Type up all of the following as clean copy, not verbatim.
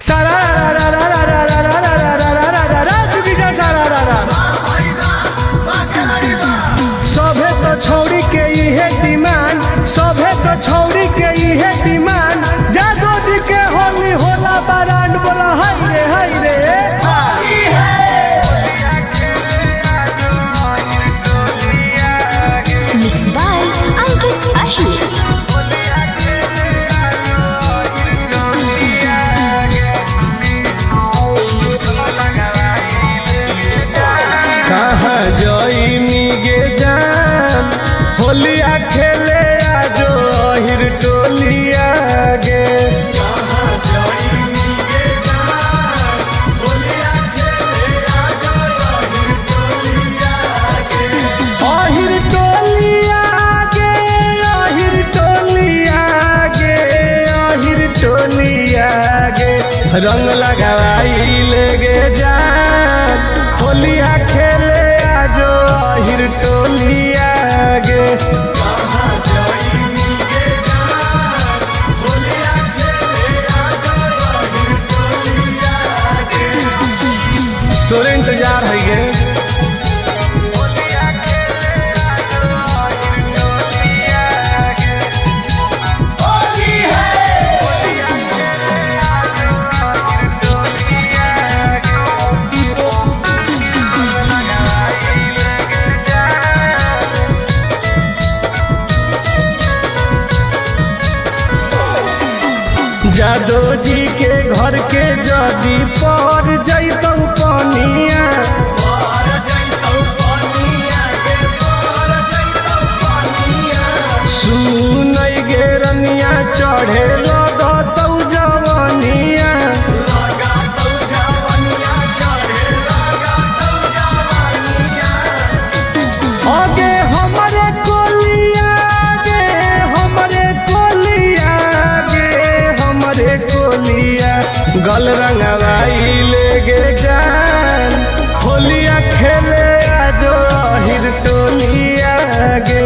सारा रा रा रा रा रा रा रा रा रा रा रा रा चुकी जा सारा रा रा। सभे तो छौरी के इहे डिमांड, सभे तो छौरी के इहे डिमांड, जादो जी के होली होला बरांड। बोला हाय रे हाय रे। Mixed by Ankit Ahir. कहाँ जइनी गे जान होलिया खेले आजो अहिर टोलिया गे। अहिर टोलिया गे, अहिर टोलिया गे, अहिर टोलिया गे, रंग लगावाई ले गे जान होलिया खेले आजो अहिर टोलिया गे। तोरे इंतजार है गे। जादो जी के घर के जदी पर जैतौ पनिया, सुनै गे रनिया चढ़े लगतौ जवनिया। अगे हमरे कोलिया गे, हमरे कोलिया गे, हमरे कोलिया, गल रंगवाई ले गे जान होलिया खेले आजो अहिर टोलिया गे।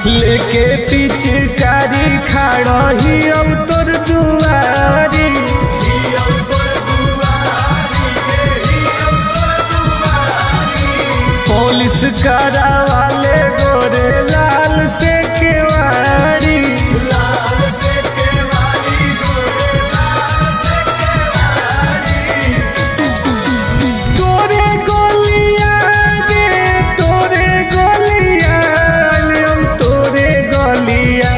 लेके पिचकारी खाड़ही अब तोर दुआरी, पुलिस करावाले गोरे लाल से केवारी। तोरे गोलिया गे, तोरे गोलिया, हम तोरे गोलिया,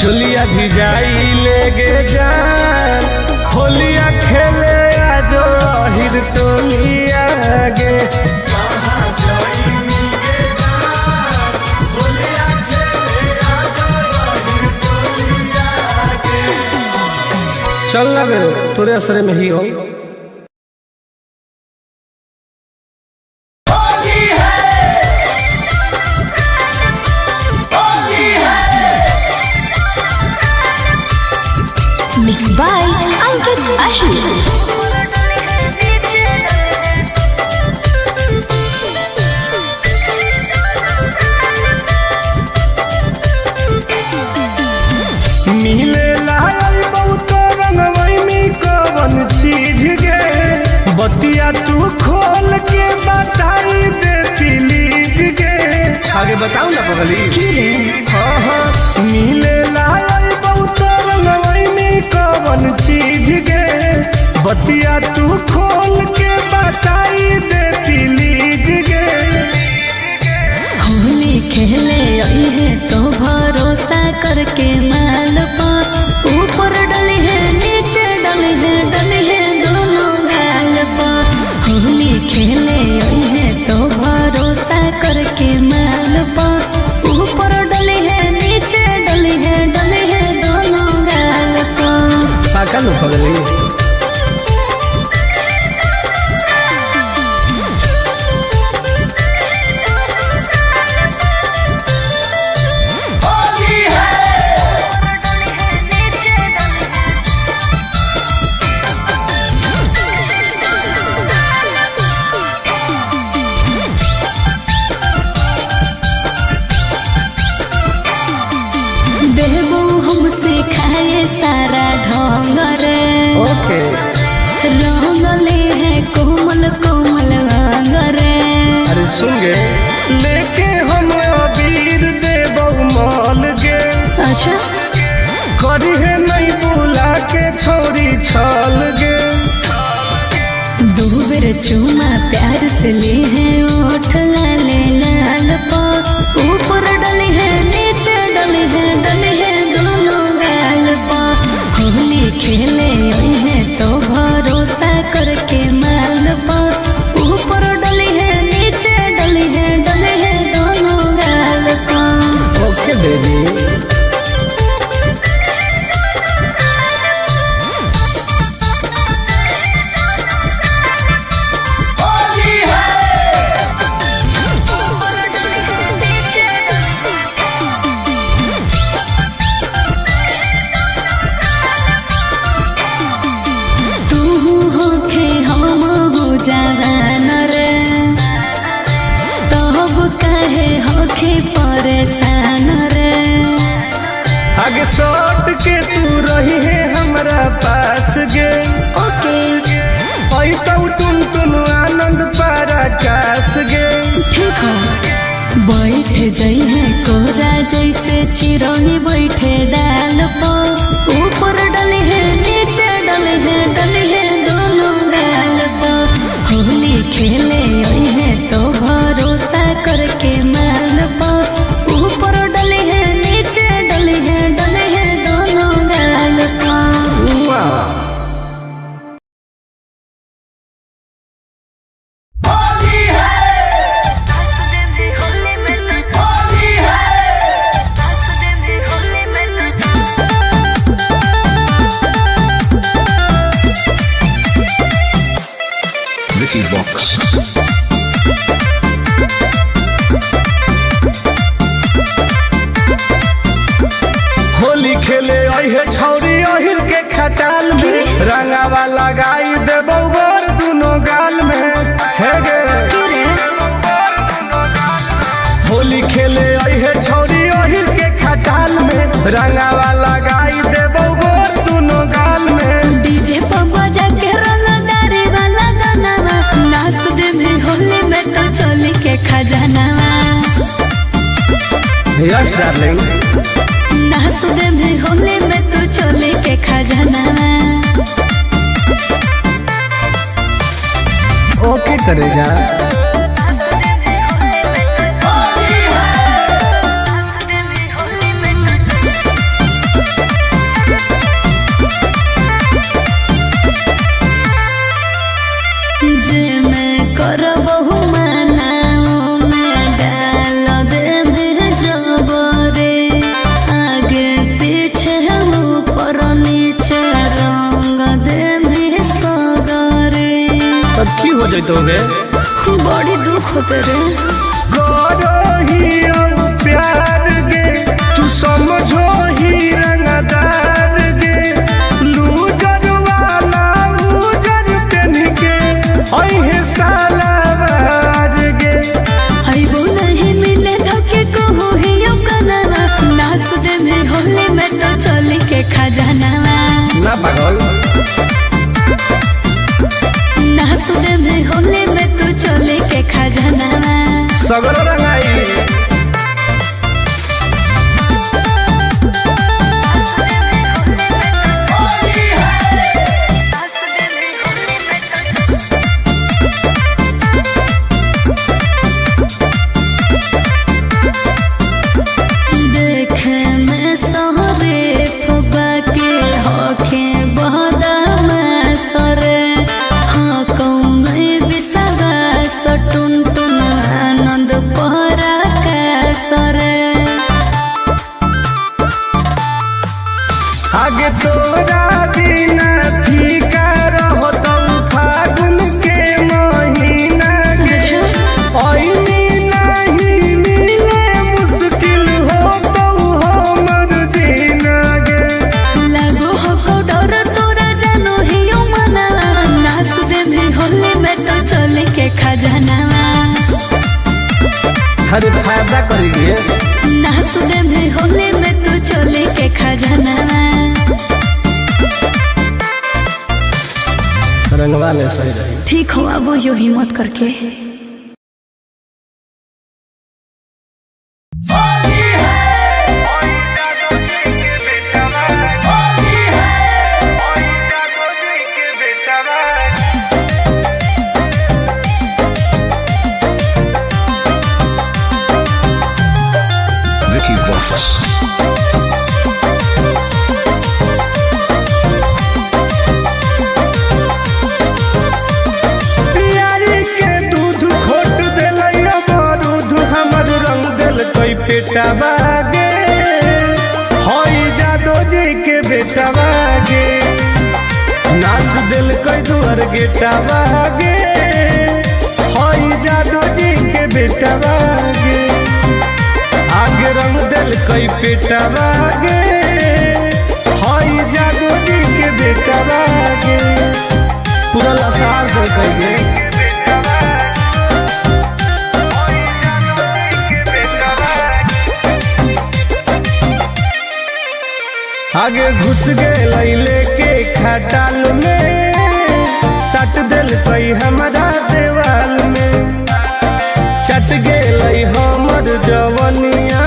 चुलिया भिजाई ले गे जान होलिया खेले आजो अहिर टोलिया गे। चल लगे तोरे असरे में ही हो। Mixed by Ankit Ahir. मिले लाल बहुत रंगवई में कवन चीज गे, बतिया तू खोल के बताई दे प्लीज गे। आगे बताऊ ना पगली। हाँ हाँ, मिले लाल बहुत रंगवई में कवन चीज गे, बतिया तू खोल के बताई दे प्लीज गे। होली खेले आई है तो भरोसा करके माल पा, ऊपर डली है नीचे डली है, डली है दोनों गाल पा। होली खेले आई है तो भरोसा करके माल पा, ऊपर डली है नीचे डली है, डली है सुन गे, लेके हम अबीर देबौ मल गे। अच्छा। करिहे नहीं बुला के छोरी छल गे। दो बेर चूमा प्यार से ले है ओठ लाले लाल पा, ऊपर डले है नीचे डले है डले है दोनों गाल पा। होली खेले आई है तो भरोसा करके माल पा, ऊपर डले है नीचे डले है डले है दोनों गाल पा। Okay baby. तू होखे हम हो जवान रे, तब काहे होखे परेशान रे। आगे सट के तू रही है हमरा पास गे। ओके। ऐतौ टुन टुन आनंद पारा कास गे। ठीक हो। बैठ जाइ है कोरा जैसे चिरौनी बैठे डाल पो, ऊपर डले है नीचे डले है डले है दोनों गाल पो। होली खेले आई है तो भरोसा करके माल पो, ऊपर डले है नीचे डले है डले है दोनों गाल पो। वाह। Vicky Vox. Holi खेले अहे छौरी अहिर के खटाल में, रंगावा लगाई देबौ गोर दुनो गाल में। हे गे। होली खेले अहे छौरी अहिर के खटाल में, रंगावा लगाई देबौ गोर दुनो गाल में। डीजे पर बजा के रंगदारी वाला गाना, नाच दे में होली में तो चोली के खजाना। Yes darling. नाच दे में होली में तो चोली के खजाना। ओके करेगा। जे मैं करबहु माना मैं डाल दे में जबरे, आगे पीछे ऊपर नीचे रंग दे में सगरे। तब की हो जइतो गे? बड़ी दुख होते रे। करो ही अब प्यार गे, तू समझो ही रंगदार गे। लूजर वाला उजर पेन के अहे साला बार गे। आइबो नहीं मिले धोके कहू ही कनावा, नाच दे में होली में तो चोली के खजाना। ना पागल। नाच दे में होली में तो चोली के खजाना। सगरो रंगाई। देखे में सहरे फुबा के होखे बहदा सरे, हाँ कौन विश्वास टुन टुन आनंद पहरा का सरे। आगे तोरा बिना फीका रहतौ फागुन के महीना गे। ऐनी नहीं मिले मुश्किल होतौ हमर जीना गे। लागो हो डर तोरा जानो हियो मना, नाच दे में होली में तो चोली के खजाना। अरे फायदा करिए। नाच दे में होली में तो चोली के खजाना। रंगवा ले सही रही। ठीक हो अब यो हिम्मत करके। Vox. पियारी के दूध खोट देलै बारूद हमर रंग देलकै पेटा बागे हई जादो जी के बेटा बागे नाच देलकै दुआर गेटा बागे हई जादो जी के बेटा बागे आगे रंग देलकै पेटा बागे हई जादो जी के बेटा बागे पूरा लसार देलकै गे। आगे घुस गेलै लेके खटाल में सट देलकै हमारा देवाल में चट गेलै हमर जवनिया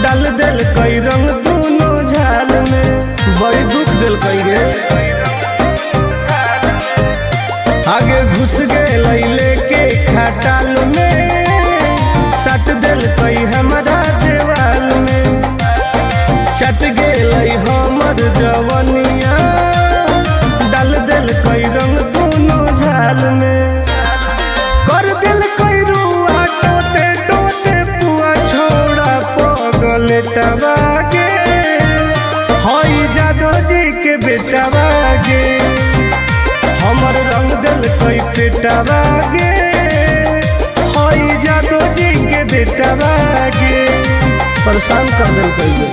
डाल देलकै रंग दुनो झाल में बड़ी दुख देलकै गे। आगे घुस गेलै लेके खटाल में सट देलकै हमारा देवाल में चट गेलै हमर जवनिया डाल देलकै रंग दुनो झाल में कर देलकै रुआ टोते टोते पुआ छोड़ा पगल टबागे हई जादो जी के बेटा बागे हमर रंग देलकै पेटा बागे हई जादो जी के बेटा बागे परेशान कर देलकै गे।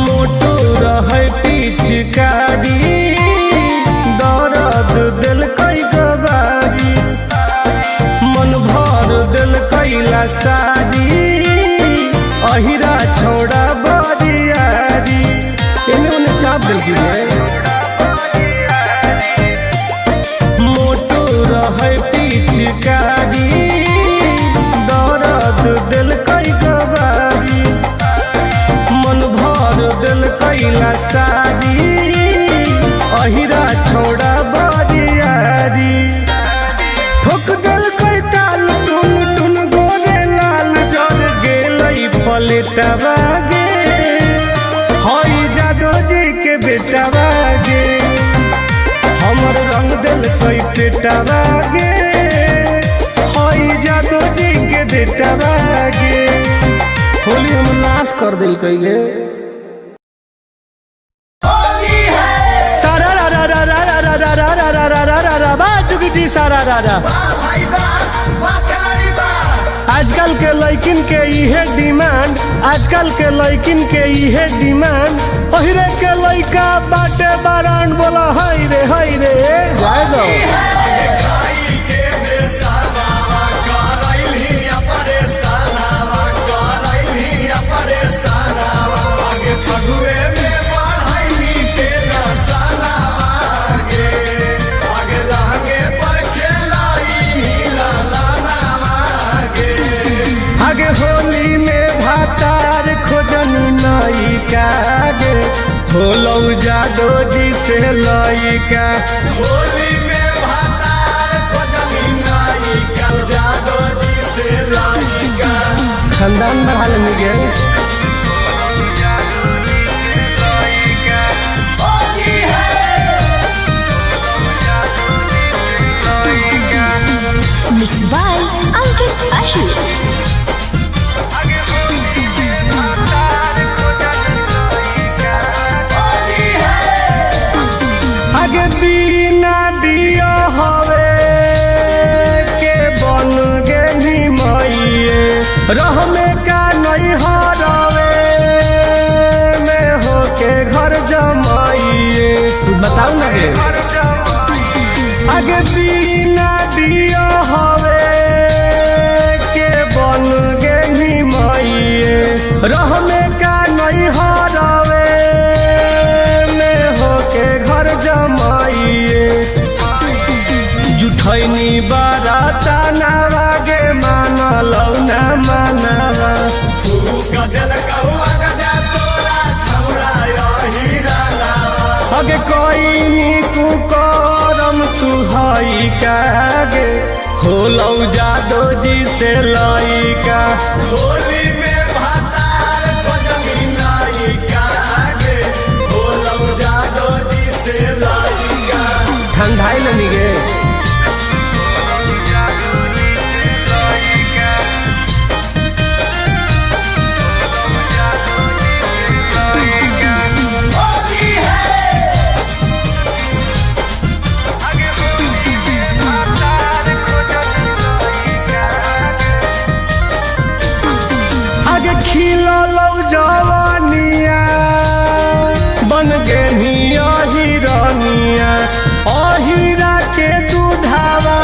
मोटू रहै पिचकारी दर्द देलकै गवारी मन भर देलकै लसारी अहिरा छोड़ा बरियारी एने ओने चाप देलकै रे। मोटू रहै पिचकारी दर्द देलकै गवारी मन भर देलकै लसारी अहिरा छोड़ा बरियारी ठोक देलकै ताल टुन टुन गोरे लाल जर गेलै पलेटा बागे हई जादो जी के बेटा बागे हमर रंग देलकै पेटा बागे हई जादो जी के बेटा बागे होली हम नाश कर देलकै गे। सारा रा रा रा रा रा रा रा रा रा रा रा रा रा बा चुकी जी सारा रा रा। आजकल के लइकिन के इहे डिमांड, आजकल के लइकिन के इहे डिमांड, ओहिरे के लइका बाटे बारांड बोला हाय रे हाय रे जाए दो। आगे होली में भातार खोजनी नायिका गे होलौ जादो जी से लइका। होली में भातार खोजनी नायिका जादो जी से लइका। खानदान बढ़ा लेनी गे। होली है Mixed by Ankit Ahir. Holi है आगे बिना दिया हवे के बन गेली मइए रहमे का नहीं हरवे में होके घर जमाइए। तू बताऊ ना गे। आगे बिना दिया हवे के बन गेली मइए रहमे का नहीं हरवे में होके घर जमाइए। जुठैनी बाराता नावागे मानलौ ना मानवा। फूकल तदेल कहुआ गजा तोरा छौड़ा हीरा अगे कोई कुकरम तू हई कागे होलौ जादो जी से लइका। होली में भातार खोजली नायिका गे, होलौ जादो जी से लइका। ठंडाई लनी गे। होली है। आगे खिललौ जवानिया बन गेनी अहिरनिया, अहिरा के दूधावा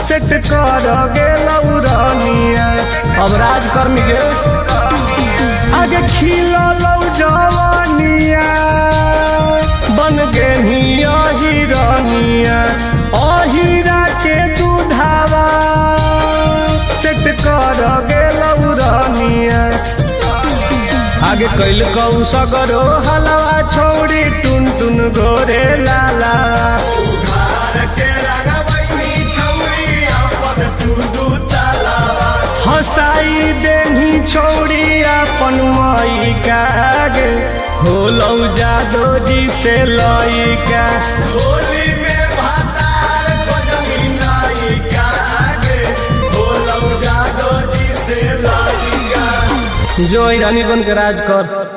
सेट कर गेलौ रनिया। अब राज कर्मी गे। आगे खिललौ जवानिया बन गेनी अहिरनिया, अहिरा के दूधावा सेट कर गेलौ रनिया। आगे कैल कौ सगरो हलवा छौड़ी टुन टुन गोरे लाला। उघार के रंगवैनी छौड़ी अपन तू दू ताला। हंसाई देनी छौड़ी अपन माई कागे होलौ जादो जी से लइका। होली में भातार खोजली नायिका गे, होलौ जादो जी से लइका। जो रानी बन के राज कर।